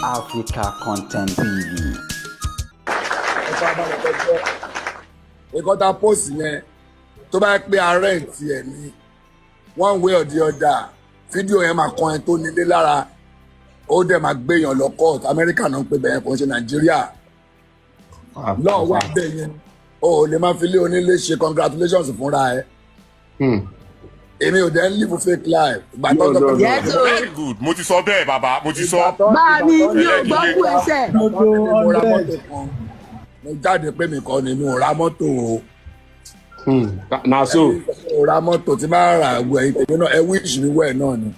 Africa Content TV. Ẹ farabalẹ̀ kẹ́ gbọ́ nǹkan tá a post yẹn. Tó bá pé rent ẹ̀ ní, one way or the other, fídíò yẹn máa kan ẹ tó nílé lára, ó dẹ̀ máa gbéyàn lọ court. Amẹ́ríkà náà ń pè bẹ́ẹ̀, kò ń ṣe Nàìjíríà. Lọ́ọ̀ wà bẹ́ẹ̀ yẹn, o ò lè máa fi lé onílé ṣe congratulations fúnra ẹ. Èmi ò dẹ̀ ń live fake life. Ìgbà tó No, no, no. Yes o. Very good, mo ti sọ bẹ́ẹ̀, bàbá, mo ti sọ. Bá mi, mi ò gbọ́ kú ẹsẹ̀. Mo ra mọ́tò kan, mo jáde pé mi kọ́ ni mi ò ra mọ́tò o. Na so. Mo ra mọ́tò tí máa rà wẹ̀, ẹ̀yìn tèmi náà, ẹ wish mi well náà ni.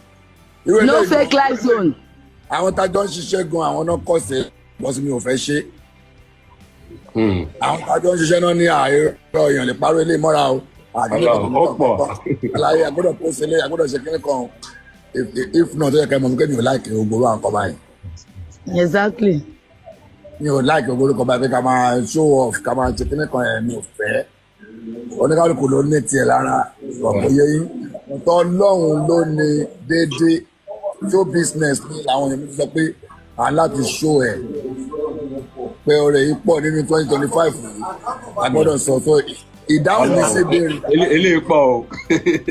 Irú No eléyìí, fake life zone. àwọn tájọ́ ń ṣiṣẹ́ gan, àwọn náà kọ̀ sí bọ́sí mi ò fẹ́ ṣe. Àwọn tájọ́ ń ṣiṣẹ́ náà ní àìrọ̀ èèyàn lè parọ́ ilé mọ́ra o. Ọlọ́run, ó pọ̀. Àlàyé àgbọ́dọ̀ post ilé, àgbọ́dọ̀ ṣe kíní kan. If not, ó yẹ ká ẹ mọ̀ mi pé mi ò like ògbóró àwọn kan báyìí. Mi ò like ògbóró kan báyìí pé ká máa show off, ká máa ṣe kíní kan ẹ̀, mi ò fẹ́. Oníkálukú ló ní tiẹ̀ lára ọ̀pọ̀ yẹn. Ọ̀tọ̀ Ọlọ́run ló ní déédéé. Show business ní làwọn èèyàn mi sọ pé à ń láti show ẹ̀ pé ọrẹ yìí pọ̀ nínú 2025 yìí, a gbọ́dọ̀ sọ. So ìdáhùn mi sí ìbéèrè Eléyìí pọ̀ o.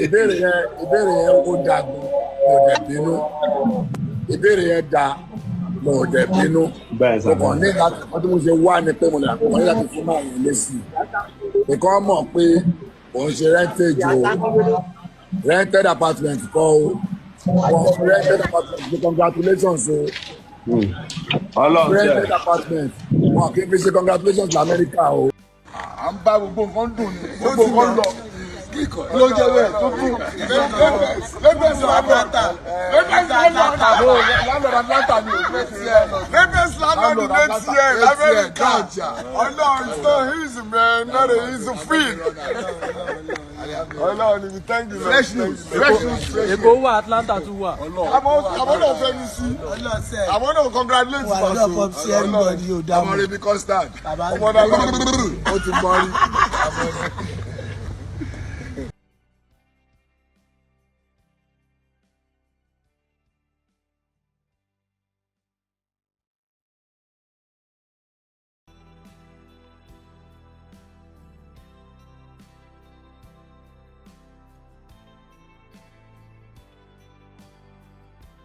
Ìbéèrè yẹn ó da gan, mi ò dẹ̀ bínú. Ìbéèrè yẹn da, mo ò dẹ̀ bínú. Bẹ́ẹ̀ sà. Mo kàn ní láti wọ́n tí mo ṣe wá ni pé mo lè kàn ní láti fún máa yẹn lésì nìkan mọ̀ pé òun ṣe rentage o, rented apartment kọ́ o. Wọ́n fi rented apartment ṣe congratulations o. Ọlọ́run tẹ̀. Rented apartment, wọn kì í fi ṣe congratulations lamẹ́ríkà o. À ń bá gbogbo nǹkan dùn ní gbogbo nǹkan lọ ló jẹ́ bẹ́ẹ̀ tó tún latest landlord, latest landlord, Landlord Atlanta ni o. Latest landlord in ATL, America. Ọlọ́run, it's not easy, man, not an easy feat. Ọlọ́run ni, thank you, man. Fresh news, fresh news, fresh. Èkó wà, Atlanta tún wà. Àwọn náà fẹ́ mi sí, àwọn náà congratulate. Wà lọ́dọ̀ pop sí everybody yóò dá Ọmọ mọ̀. rẹ bí custard. Bàbá Ọmọ náà ó ti mọ rí.